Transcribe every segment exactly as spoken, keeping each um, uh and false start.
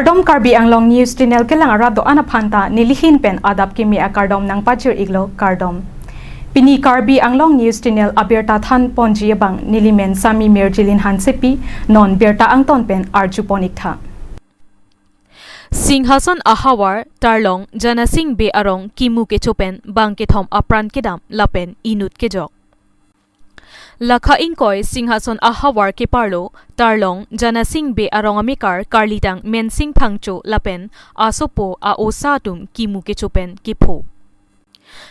Kardom, Karbi Anglong News Channel kelang arat do-an aphan ta nelihin pen adap kimi akardom nangpajir iklo, kardom. Pini Karbi Anglong News Channel abirta than ponji abang nelimen Sami Mirjilin Hansepi, non birta angton pen arju pon iktha. Singhason ahavar Tarlong Janasing Bey arong kimu kecho pen bang kethom apran kedam lapen inut kejok. Lakha ingkoi Singhason ahavar keparlo Tarlong Janasing Bey arong amekar karlitang Mensing Phangcho lapen asopo a-osa atum kimu kecho pen kepho.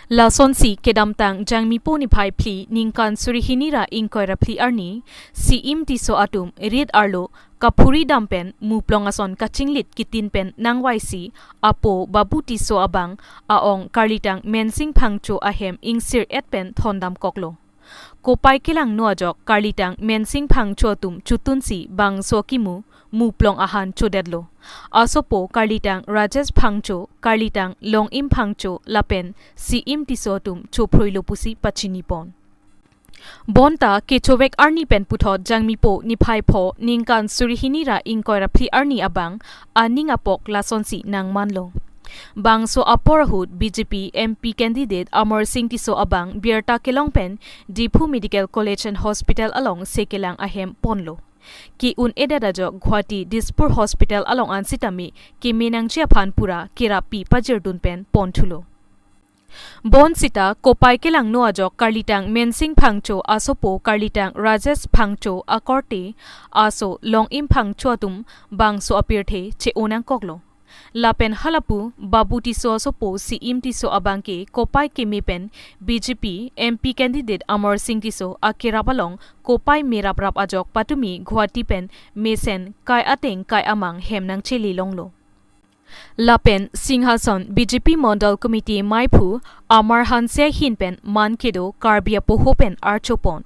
Lasonsi kedamtang Jangmipo niphai phli ningkan suri hini ra ingkoi ra phli arni, si-im Tisso atum rit arlo kaphuri dam pen muplong ason kachinglit kitin pen nangvaisi apo Babu Tisso abang a-ong karlitang Mensing Phangcho ahem ingsir et pen thondam koklo. Kopai kelangno ajok karlitang Mensing Phangcho atum chotunsi bangso kimu muplong ahan chodetlo. Asopo karlitang Rajesh Phangcho, karlitang Long-im Phangcho lapen si-im Tisso atum chophroilo pusi pachini pon. Bonta kechovek arni pen puthot Jangmipo niphai pho ningkan suri hini ra ingkoi ra phli arni abang aning apok lasonsi nangmanlo. Bangso apor ahut B J P M P candidate Amarsing Tisso abang birta kelong pen Diphu Medical College and Hospital along sekelang ahem ponlo. Ke-un-edet ajok Guwahati Dispur Hospital along an sitame keme nangji aphan pura kerap pi pajirdun pen ponthulo. Bonsita kopai kelangno ajok karlitang Mensing Phangcho asopo karlitang Rajesh Phangcho akorte aso Long-im Phangcho atum bangso apirthe che-o nangkoklo. Lapen halapu Babu Tisso asopo si-im Tisso abang ke kopai keme pen B J P M P candidate Amarsing Tisso akerap along kopai me raprap ajok patumi Guwahati pen mesen kai ateng kai amang hem nangchele longlo. Lapen Singhason B J P Mondol Committee maiphu Amar Hanse ahin pen man kedo Karbi apoho pen archo pon.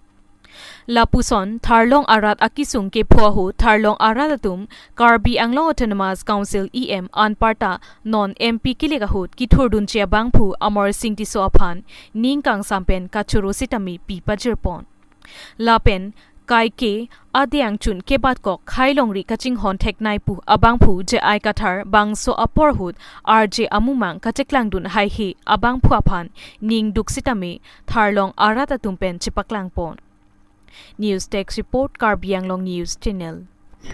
Lapuson Tarlong arat akesung kepho ahut Tarlong arat atum Karbi Anglong Autonomous Council E M anparta non M P kilik ahut kithurdunji abangphu Amarsing Tisso aphan ning kangsam pen kachoro sitame pi pajir pon. Lapen kaike adeng chun kebat kok khai longri kachinghon theknei pu abangphu J I Kathar bangso apor ahut R J amumang kacheklangdun haihe abangphu aphan ning duk sitame Tarlong arat atum pen chepaklang pon. News Desk Report, Karbi Anglong News Channel.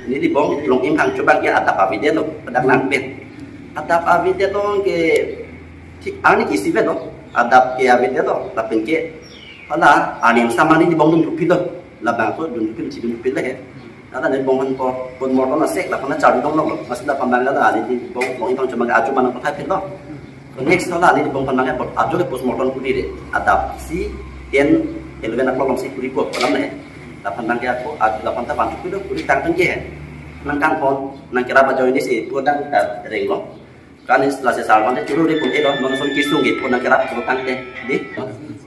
Neli bong Long-im Phangcho abang ke adap avedetlo, pada nang pen. Adap avedetlo ke thik arni ke isivet lo, adap ke avedetlo, lapen ke hala arni sama neli bong dun dupilo, labang ko dun dupil, si dun dupil he. Nada neli bong han ko, kon morton asek, lapen na charli dong lo, mas lapen bang nada neli bong Long-im Phangcho abang ke ajo mana ko thai pilo. Next hala neli bong aphan nang apot ajo ke postmortem kuri re. Adap si ten eleven o'clock along si kuri po alam ne. Lapen nang ke ako, ag-, lapen ta bantu kudo kuri tang tang ke. Nang kangpon, nang kerap ajoine si pu dang ta renglo. Kan is lasi sarwan te churu re pun elo, non son kesung ke pu nang kerap pu tang te. Di.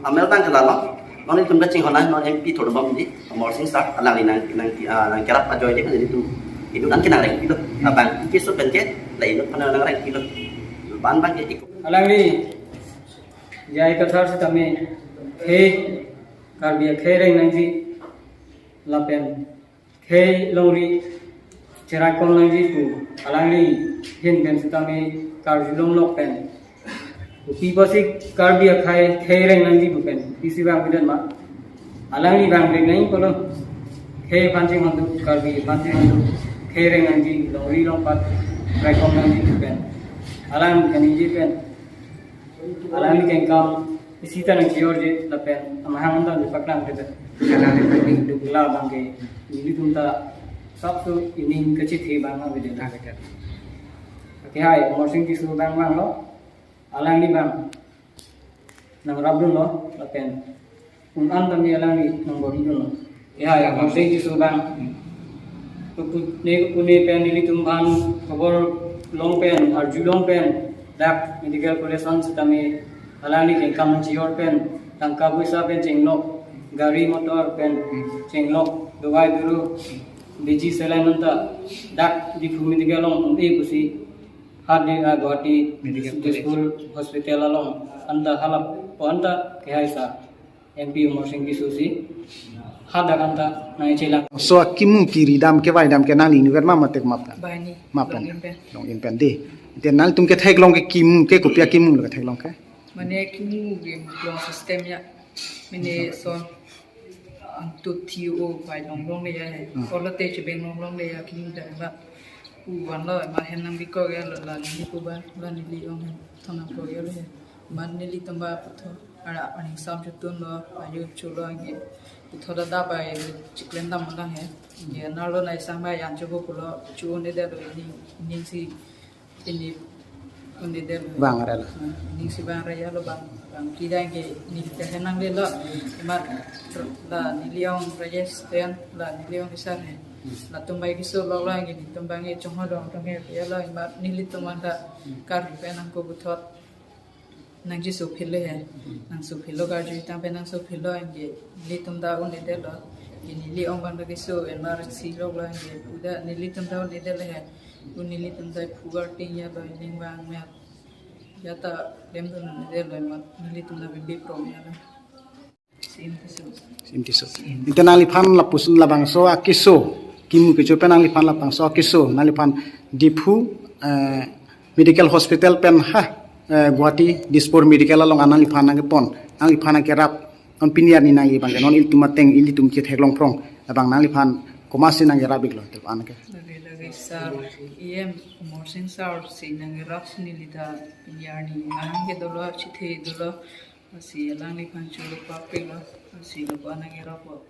Amel tang ke lalo. Non itum kachinghon, non M P thor bom di. Amarsing sir, alangli nang, nang, ah, nang kerap ajoine kan itum. Itum kan kenang reng itum. Abang keso pen ke, la itum aphan nang reng itum. Ban ban ke ikut. Alangli J I Kathar sitame khei Karbi akhei reng nangji lapen khei longri cherai kom nangji pu alangli ahin pen sitame karjulong lok pen. Kopi pusi Karbi akhei khei reng nangji pu pen isi vangvedet ma. Alangli vangvek nangji pulo. Khei aphan chinghon duk, Karbi aphan chinghon duk, khei reng nangji, longri longpat cherai kom nangji pu pen. Alang kaningje pen. Alangli kengkam isi ta nangchiorje lapen amahang ta nangpaklang kete. Dukla abang ke nelitum ta sapso ining kachethe abang avedet. Akehai Amarsing Tisso abang vanglo. Alangli abang nangrapdunlo lapen un-an tame alangli nangbordunlo. Ya, ya, Amarsing Tisso abang. Kupu-, ne kupune pen nelitum aphan khobor long pen, arjulong pen, dak medical college an sitame alangli kengkam chior pen, tangka poisa pen chenglok, gari motor pen chenglok, dawai duru, biji saline anta, dak Diphu medical along un-e pusi, hadi, ah, Guwahati Medical College. Dispur Hospital along anta halap, po anta kehai sir. M P Amarsing Tisso si. Hada kanta nai chela. So akimung kiri dam ke bai dam ke nangli inutvet ma mate map kan? Bai ni. Map kan? Long in pen. Long in pen di. Te nangtum ketheklong ke kimung ke kopi akimung lo ketheklong ke? Mane kimung ke long system ya. Mane so antu thiu bai longlong le ya. Hmm. Kolo te chebeng longlong le ya kimung dam ba. Pu van lo ma hem nang biko ya lo la ni pu ba la neli ong hem thonang ko ya lo ya. Ma nelitum ba puthot ara aning sam chutun lo ayu chulo anke puthot dada ba chiklem dam lang he. Ya nalo nai sang ba yang chubo pulo chu ne de lo ni ning si ini ne de lo. Bang ara lo. Hmm, ning si bang ara ya lo bang bang tidak ke ni kita henang de lo. Ma la neli ong Rajesh Ten la neli ong isar he. Latum bai kiso lo lo anke nelitum bang e chong ho dong dong he ya lo ma nelitum anta kar pen nang ko puthot. Nang ji so philo he. Nang so philo garju tang pen nang so philo anke nelitum ta un ede lo. Anke neli ong bang ta kiso en mar si lo lo anke uda nelitum ta un ede lo he. Un nelitum ta phugar ting ya lo ning bang me. Ya ta dem dun un ede lo ma nelitum ta bimbi prom ya lo. Sim tiso. Sim tiso. Ante nangliphan lapuson labangso akiso kimu kecho pen nangliphan labangso akiso nangliphan Diphu eh, Medical Hospital pen ha eh, Guwahati Dispur Medical along an nangliphan nangkepon nangliphan nangkerap non pini arni nangli bang non ilitum ateng ilitum ketheklong phrong labang nangliphan komatsi nangkerap iklo te an ke. Lage lage sir, E M Amar Singh sir si nangkerap si neli ta pini arni nang ke dolo chithe dolo. Lasi alangliphan chulo papelo, lasi lo bana ngerap lo.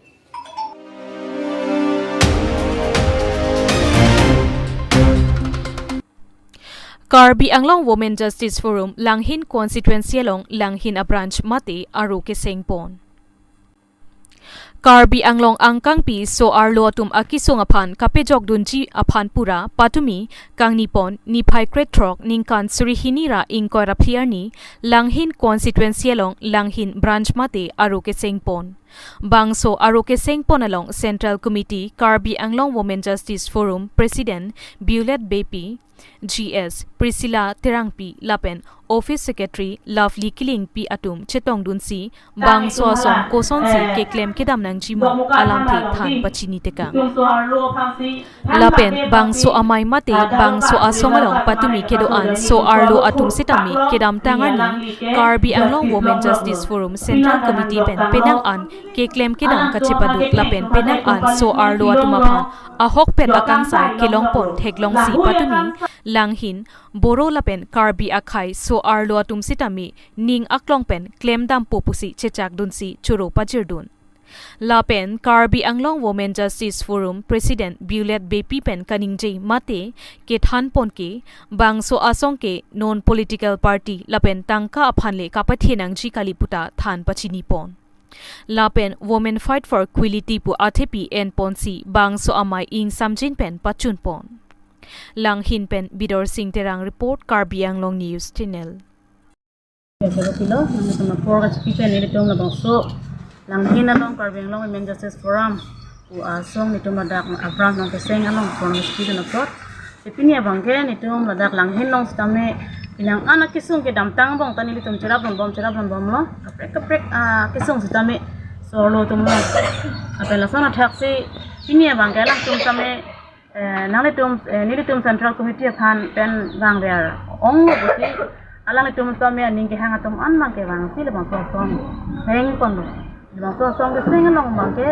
Karbi Anglong Women Justice Forum Langhin Constituency along Langhin a branch mate aro kesengpon. Karbi Anglong angkangpi so-arlo atum akesung aphan kapejokdunji aphan pura patumi kangnipon niphai krethrok ningkan suri hini ra ingkoi ra phli arni Langhin constituency along Langhin branch mate aro kesengpon. Bangso aro kesengpon along Central Committee Karbi Anglong Women Justice Forum President Violet Beypi, G S Priscilla Terangpi lapen Office Secretary Lovely Killingpi atum chetongdunsi bangso asong kosonsi keklem kedam nangji ma alamthe than pachini tekang. Lapen bangso amei mate bangso asong along patumi kedo-an so-arlo atum sitame kedamtang arni Karbi Anglong Women Justice Forum Central Committee pen penang an keklem kedam kachepaduk lapen penang an so-arlo atum aphan ahokpet akangsai kelongpon theklongsi patumi Langhin, Boro lapen Karbi akhei so-arlo atum sitame ning aklong pen klemdampo pusi chechakdunsi choro pajirdun. Lapen Karbi Anglong Women Justice Forum President Violet Beypi pen kaningje mate kethanpon ke bangso asong ke non political party lapen tangka aphan le kapathe nangji kali puta than pachinipon. Lapen Women Fight for Equality pu athepi enponsi bangso amei ingsamjin pen pachunpon. Langhin pen Bidor Singh Terang report, Karbi Anglong News Channel. Biasa kilo, nang sama por kachipi pen nelitum labangso Langhin along Karbi Anglong Women Justice Forum pu asong nelitum ladak a branch nangkeseng along por kachipi pen apot. Te pini abang ke nelitum ladak Langhin along sitame penang an akesung kedamtang angbong ta nelitum cherap longbom cherap longbomlo. Kaprek kaprek akesung sitame so-arlo atumlo. Lapen lason athaksi pini abang ke alangtum sitame eh, nanglitum eh, nelitum Central Committee aphan pen vangver onglo pusi alanglitum sitame aning kehang atum an abang ke vangsi labangso asong sengponlo. Labangso asong keseng along abang ke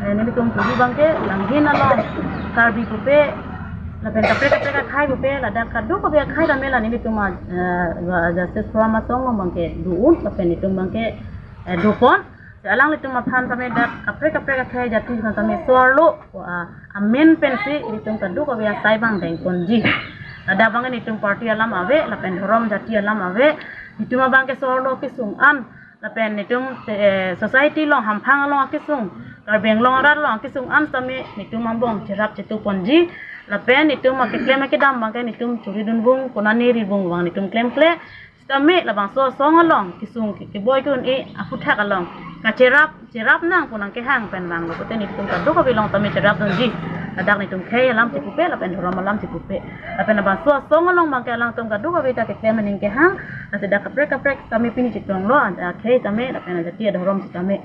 eh, nelitum turi abang ke Langhin along Karbi pupe lapen kaprek kaprek akhei pupe ladak kadokave akhei tame la nelitum a, eh, Justice Forum asong along abang ke do-un lapen nelitum abang ke eh, dopon. Te alanglitum aphan tame dak kaprek kaprek akhei jati aphan tame so-arlo a, amen pensi nelitum kadokave asai abang dengponji. Ladak abang nelitum party alam ave lapen dhorom jati alam ave. Nelitum abang ke so-arlo kesung an lapen nelitum eh, society along hamphang along akesung, Karbi Anglong arat along akesung an sitame nelitum angbong cherap chetuponji. Lapen nelitum akeklem akedam abang ke nelitum churi dunvung konane rivung abang nelitum klemkle. Sitame labangso asong along kesung ke keboi ke-un-e aphuthak along kacherap cherap nang pu nangkehang pen vanglo pute nelitum kadokave along tame cherapdunji. Ladak nelitum khei alam chepupe lapen dhorom alam chepupe. Lapen labangso asong along abang ke alangtum kadokave ta keklem aning kehang. Lasi dak kaprek kaprek tame pini chetonglo, akhei tame lapen ajati adhorom sitame.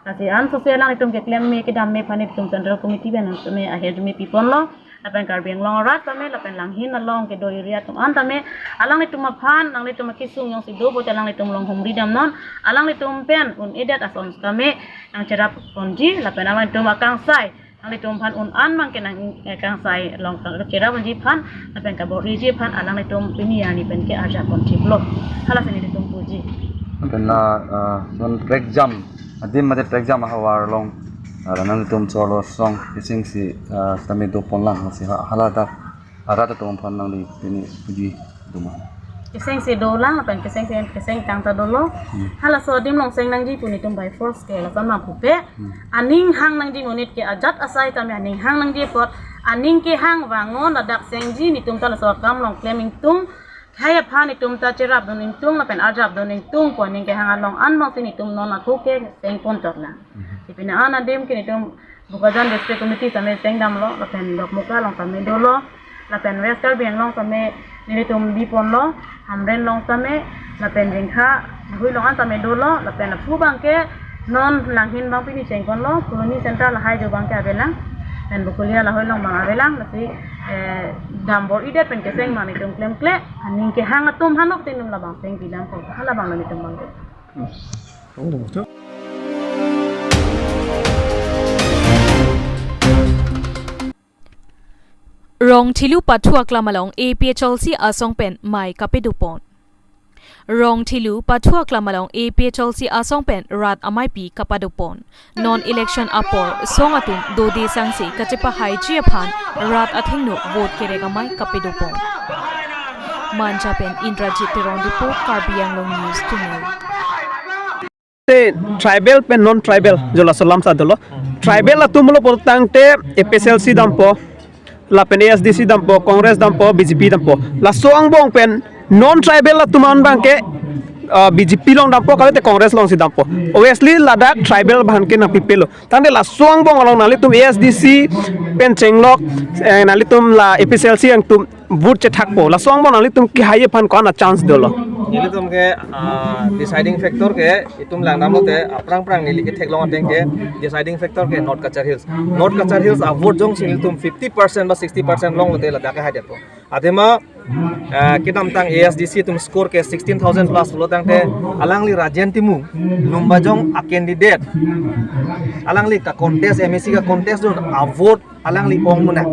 Lasi ansose alanglitum keklem me kedam me aphan itum Central Committee pen tame ahirjume piponlo. Lapen Karbi Anglong arat tame lapen Langhin along kedo area atum an tame alanglitum aphan, alanglitum akesung jongsi do pulote alanglitum along humri damnon, alanglitum pen un-edet ason tame nangcherap ponji, lapen alanglitum akangsai, alanglitum aphan un-an abangke nang, eh, kangsai along cherap ponji aphan, lapen kabor-iji aphan alanglitum pini arni pen ke arjap ponji pulo. Halasi nelitum puji. Lapen la, ah, non prekjam adim mate prekjam ahavar along, ah, nangtum cholo song kesengsi, ah, tame doponlang si ha-, haladak arat atum aphan nangli pini puji doma. Kesengsi dolang, lapen kesengsi keseng tangta dolo. Hmm. Halaso adim along seng nangji pu nelitum by force ke lason ma pupe. Hmm. Aning hang nangji monit ke ajat asai tame aning hang nangji apot, aning kehang vangon ladak sengji, nelitum ta laso akam along klem ingtung. Hai aphan nelitum ta cherap dun ingtung lapen arjap dun ingtung pu aning kehang along an abangsi nelitum non ako ke seng pon chotlang. Mhm. Ipina an adim ke nelitum Bokajan District Committee tame seng damlo, lapen Dokmoka along tame dolo, lapen West Karbi Anglong tame nelitum biponlo, Hamren along tame, lapen Jengkha, Hui along an tame dolo, lapen lapu abangke non Langhin abang pini chengponlo, Colony Center lahai jo abangke avelang, lapen Bokolia lahai along abang avelang, lasi, eh, dambor-idet pen keseng abang nelitum klemkle, aning kehang atum hanok tenum labang seng pidampo, halabang nelitum abangke. Rongthelu pathu aklam along A P H L C asong pen mei kapadopon. Rongthelu pathu aklam along A P H L C asong pen rat ameipi kapadopon. Non election apor song atum dode sangse kachepahaiji aphan rat athengno vote kerek amei kapadopon. Manja pen Indrajit Teron report, Karbi Anglong News Channel. Te tribal pen non tribal jo laso alam sa dolo. Tribal atum lo pulotangte A P H L C dampo, lapen A S D C dampo, Congress dampo, B J P dampo. Laso angbong pen non tribal atum an abangke, ah, B J P along dampo, kali te Congress alongsi dampo. Obviously ladak tribal abangke nangpipelo. Tangte laso angbong along nanglitum A S D C pen chenglok, eh, nanglitum la A P H L C angtum vote chethakpo. Laso angbong nanglitum kehai aphan ko-an a chance dolo? Nelitum ke, ah, deciding factor ke itum langdamlote aphrang phrang neli ketheklong ateng ke deciding factor ke North Cachar Hills. North Cachar Hills avote jongsi nelitum fifty percent ba sixty percent longlote ladak kehaidetpo. Athema, ah, kedamtang A S D C atum score ke sixteen thousand plus pulotangte alangli Rajen Timung, Lumbajong a candidate, alangli ka contest, M A C ka contest dun, avote alangli ong muna.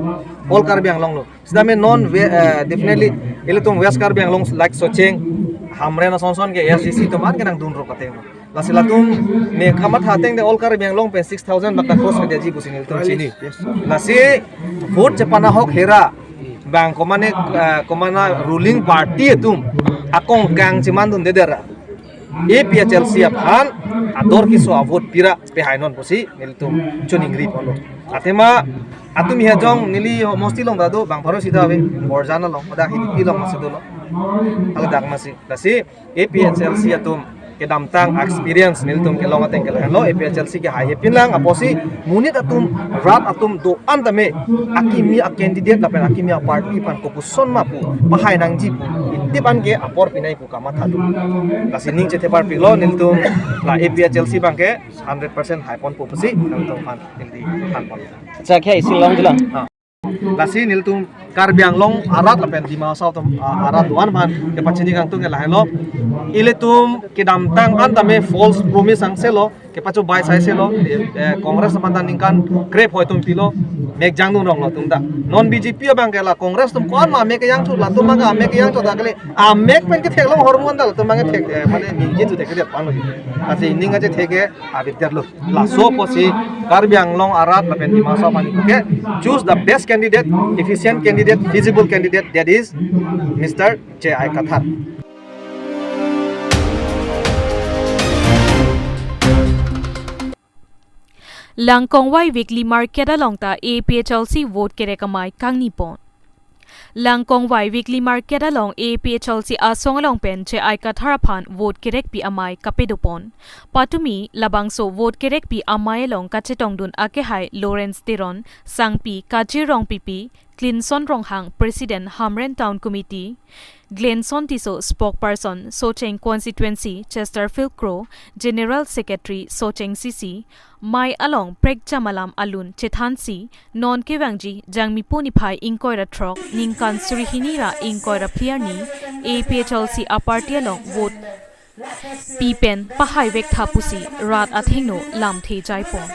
All Karbi Anglong lo. Sitame non we, eh, definitely ilitum West Karbi Anglong like Socheng, Hamren asonson ke A S D C atum an kenangdun rok ateng. Lasi latum ne kamatha ateng te All Karbi Anglong pen six thousand bak ta cross kedeji pusi nelitum chini. Lasi vote chepanahok hera abang komane, eh, komane ruling party atum akongkang chemandunde dera. A P H L C aphan ador keso avote pira pehainon pusi nelitum choningri ponlo. Athema atum hijong neli homosti along ta do, bang pharo sida ave, Borjan along, pada Hidipi along masi dolo. Haladak masi. Lasi A P H L C atum kedamtang experience nelitum kelong ateng ke lahenlo, A P H L C kehai hepinlang, apotsi monit atum, rat atum do-an tame akimi a candidate lapen akimi a party aphan kopuson ma pu pahai nangji pu itip an ke apor pinai pu kamatha do. Lasi ning chetheparpiklo nelitum la A P H L C abangke hundred percent haiponpo pusi nelitum aphan neli thanpon. Acha, khe isi long jula. Ha. Lasi nelitum Karbi Anglong arat lapen Dima Hasao atum, ah, arat do-an aphan kepachini kangtung ke lahenlo. Ilitum kedamtang an tame false promise angselo, kepachobai saiselo, eh, Congress aphan ta ningkan krep hoi atum pilo, mek jangdun ronglo atum ta. Non B J P abangke la Congress atum ko-an ma mek kejang thu, latum abangke amek kejang thu ta kali, amek pen ketheklong ahormu an ta latum abangke thek, eh, mane ningje thu thekthedet aphan lo. Lasi ning achethe ke abib detlo. Laso apotsi Karbi Anglong arat lapen Dima Hasao aphan ke choose the best candidate, efficient candidate, feasible candidate, that is Mister J I Kathar. Langkongwai Weekly Market along ta A P H L C vote kerek amei kangnipon. Langkongwai Weekly Market along A P H L C asong along pen J I Kathar aphan vote kerekpi amei kapadopon. Patumi labangso vote kerekpi amei along kachetongdun akehai Lawrence Teron, Sangpi Kajir Rongpipi, Clinson Ronghang, President Hamren Town Committee, Glenson Tisso, spokesperson Socheng Constituency, Chesterfield Kro, General Secretary Socheng C C, mei along prekjam alam alun chethansi, non kevangji Jangmipo niphai ingkoi ra throk, ningkan suri hini ra ingkoi ra phli arni, A P H L C aparty along vote pi pen pahai vek tha pusi rat athengno lamthe jaipon.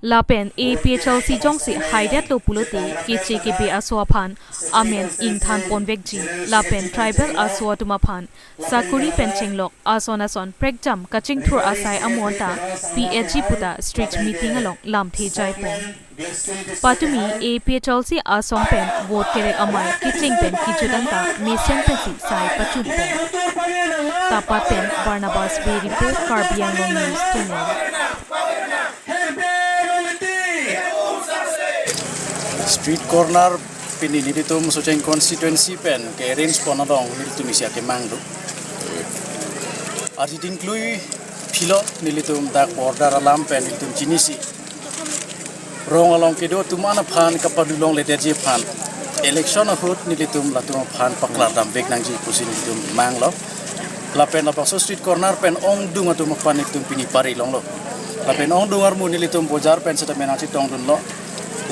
Lapen A P H L C jongsi haidetlo pulote keche kebe aso aphan amen ingthan ponvekji. Lapen tribal aso atum aphan sakuri pen chenglok ason ason prekjam kachingthur asai amo anta piji puta street meeting along lamthe jaipon. Patumi A P H L C asong pen vote kerek amei kecheng pen kejut anta mesen pensi sai pachunpon. Tapat pen Barnabas Bey report, Karbi Anglong News Channel. Street corner pini nelitum Socheng constituency pen ke-arrange pon along nelitum isi akemang do. Arjiding klui philo nelitum dak border alam pen nelitum chinisi. Rong along kedo atum an aphan kapadulongledetji aphan. Election ahut nelitum latum aphan paklardam vek nangji pusi nelitum manglo. Lapen labangso street corner pen ongdung atum aphan nelitum pini pari longlo. Lapen ongdung armu nelitum bojar pen seta menang chetongdunlo.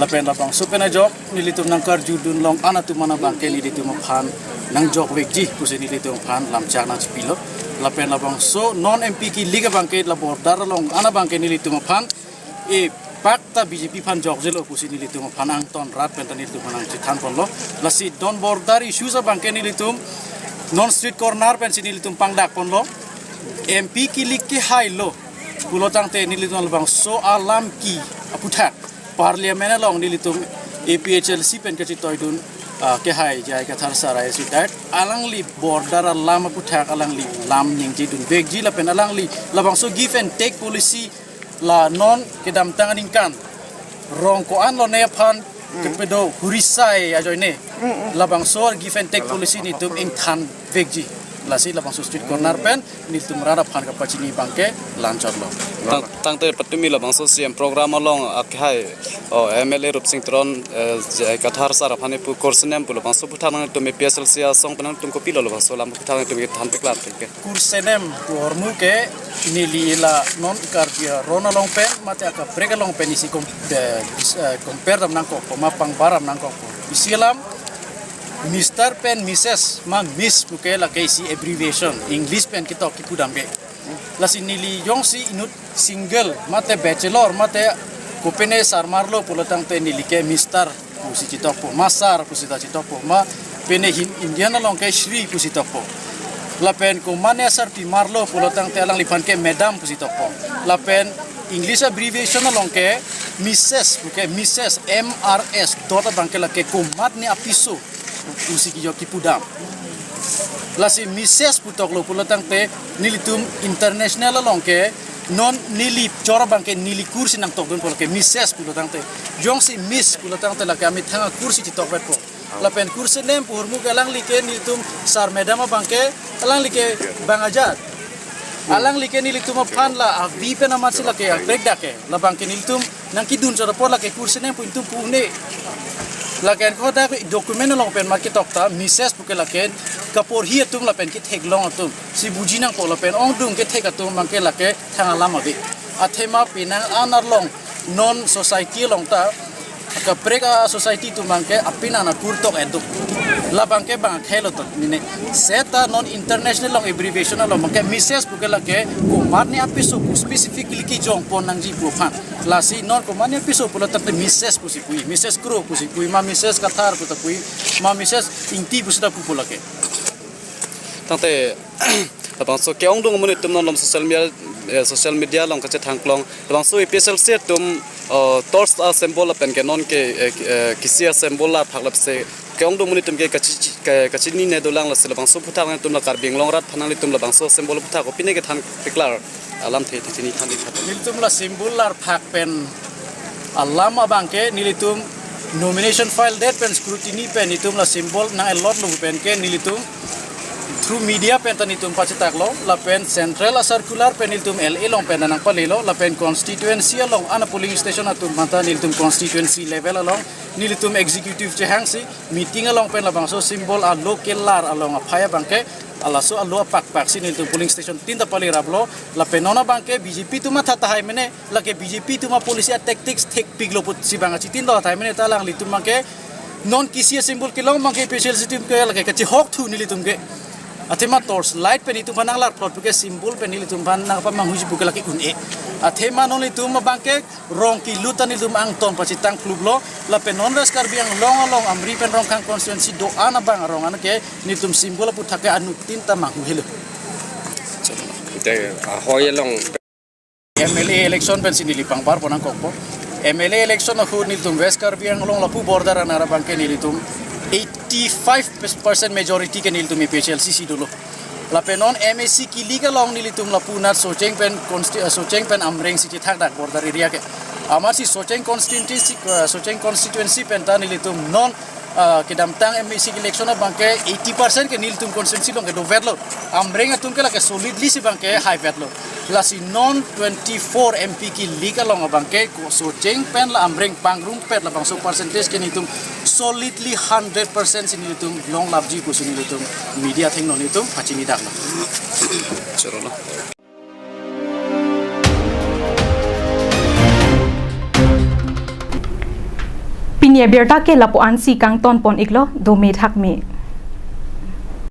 Lapen labangso pen ajok nelitum nangkarjudun long an atum an abangke nelitum aphan nangjok vekji pusi nelitum aphan lamchak nangchipilo. Lapen labangso non M P kilik abangke la border along an abangke nelitum aphan e pakta B J P aphan jokjelo pusi nelitum aphan angton rat pen ta nelitum aphan nangchethan ponlo. Lasi don border issues abangke nelitum non street corner pensi nelitum pangdak ponlo. M P kilik kehailo pulo tangte nelitum labangso alam ke aputhak Parliament along nelitum A P H L C pen kachitoidun, ah, kehai J I Kathar sir I S retired, alangli border alam aputhak alangli lam ningjedun vekji lapen alangli labangso give and take policy la non kedamtang aningkan rong ko-an lone aphan kepedo hurisai ajoine labangso give and take policy nelitum ingthan vekji. Lasi labangso street corner pen nelitum rat aphan kapachini abangke la-anchotlo. Tang, tangte patumi labangso C M program along akhai, o, M L A Rupsing Teron, eh, J I Kathar sir aphan epu kursenem pu labangso aputhak nangtum A P H L C asong pen nangtum kopilo labangso alam aputhak nangtum kethan paklar ke. Kursenem pu ahormu ke neli la non Karbi aron along pen mate akaprek along pen isi kom-, eh, bis-, eh, compare dam nangkokpo, ma pangbar dam nangkokpo. Isi alam Mister pen Missus ma Miss puke lake isi abbreviation, English pen ketok kipudam ke. Lasi neli jongsi inut single mate bachelor mate kopine sar marlo pulo tangte neli ke Mister pusi chetokpo, ma Sir pusi ta chetokpo, ma pine hin Indian along ke Shri pusi tokpo. Lapen komatne asarpi marlo pulo tangte alangliphan ke Madam pusi tokpo. Lapen English abbreviation along ke Missus puke Missus, M R S dot abangke lake komatne apiso pusi kejok kipudam. Lasi Missus putoklo pulo tangte nelitum international along ke non neli chor abangke neli kursi nangtokdun pulo ke Missus pulo tangte. Jongsi Miss pulo tangte lake amethang akursi chetokvetpo. Lapen kursenem pu ahormu ke alangli ke nelitum sir madam abangke alangli ke bang ajat. Alangli ke nelitum aphan la avi pen amatsi lake break dak ke. Labangke nelitum nangkedun chot apot lake kursenem pu nelitum pu-un-e. Lake anke dak document along pen ma ketok ta Missus puke lake kaporhi atum lapen ketheklong atum si buji nangpo lapen ongdung kethek atum abangke lake thang alam ave. Athema penang an arlong non society along ta kaprek a-society atum abangke apin an akur tok edo. Labangke bang khelo tok nine. Seta non international along abbreviation along abangke Missus puke lake komatne apiso pu specifically kejongpon nangji pu aphan. Lasi non komatne apiso pulo tangte Missus pusi pui, Missus Kro pusi pui, ma Missus Kathar puta pui, ma Missus Ingti pusi ta pu pulo ke. Tangte labangso ke-ongdung amonit atum non lom social media, eh, social media along kachethangklong. Labangso A P H L C atum, eh, torch a-symbol lapen ke non ke, eh, eh, kisi a-symbol la phak lapse ke-ongdung amonit atum ke kachi-, ke-, kachinine dolang, lasi labangso aputhak nangtum la Karbi Anglong rat aphan nanglitum labangso symbol aputhak kopine kethan paklar alamthe thachini than dikha. Nelitum la symbol la phak pen alam abangke nelitum nomination file det pen scrutiny pen nelitum la symbol nang-allotlo pen ke nelitum through media pen ta nelitum pachetaklo lapen central a-circular pen nelitum L A along pen nangpalelo lapen constituency along an a-polling station atum aphan ta nelitum constituency level along Nelitum executive chehangsi meeting along pen labangso symbol alo kelar along aphai abangke, alaso alo apakpaksi nelitum polling station tinta pali raplo. Lapen non abangke B J P atum atha tahai mene, lake B J P atum apolicy atactics thekpiklo pusi bang achitinlo tahai mene ta alanglitum abangke non kisi asymbol kelong abangke A P H L C atum ke lake kachihok thu nelitum ke. Athema torch light pen itum aphan nanglar plot puke symbol pen nelitum aphan nangpamanghuji puke lake un-e. Athema non itum abangke rong kilu ta nelitum angton pachitang klublo. Lapen non West Karbi Anglong along Amri pen Rongkhang constituency do-an abang arong an ke nelitum symbol aphuthak ke anuttin ta manghu helo. Te, ah, hoi along. M L A election pensi neli pangbar pon nangkokpo. M L A election ahut nelitum West Karbi Anglong lapu border aner abangke nelitum eighty-five percent majority ke nelitum A P H L C si dolo. Lapen non M A C kilik along nelitum lapu nat Socheng pen consti-, eh, Socheng pen Amreng si chethakdak border area ke. Amatsi Socheng constituency, eh, Socheng constituency pen ta nelitum non, ah, kedamtang M A C election abangke eighty percent ke nelitum constituency along ke dovetlo. Amreng atum ke lake solidly si abangke haivetlo. Lasi non twenty-four M P kilik along abangke ko Socheng pen la Amreng pangrumpet labangso percentage ke nelitum solidly hundred percent si nelitum longlapji pusi nelitum media athengno nelitum pachinidaklo. Chorolo. Pini abirta ke lapu-ansi kangton pon iklo, dome thakme.